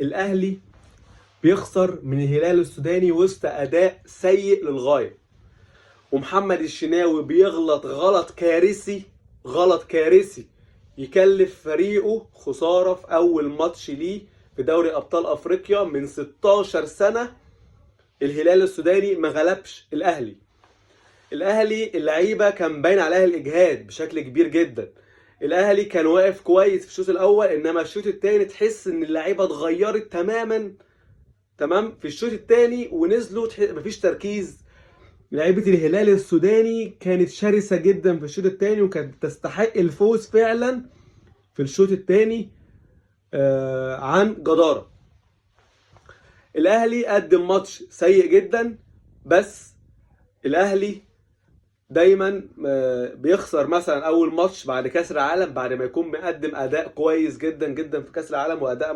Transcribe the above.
الاهلي بيخسر من الهلال السوداني وسط اداء سيء للغاية، ومحمد الشناوي بيغلط غلط كارثي، غلط كارثي يكلف فريقه خسارة في اول ماتش ليه في دوري ابطال افريقيا من 16 سنة. الهلال السوداني ما غلبش الاهلي. الاهلي اللعيبة كان باين عليها الاجهاد بشكل كبير جدا. الاهلي كان واقف كويس في الشوط الاول، انما الشوط الثاني تحس ان اللعيبة اتغيرت تماما. تمام، في الشوط الثاني ونزلوا مفيش تركيز. لعيبة الهلال السوداني كانت شرسة جدا في الشوط الثاني، وكانت تستحق الفوز فعلا في الشوط الثاني عن جداره. الاهلي قدم ماتش سيء جدا، بس الاهلي دايما بيخسر مثلا اول ماتش بعد كاس العالم، بعد ما يكون مقدم اداء كويس جدا جدا في كاس العالم واداء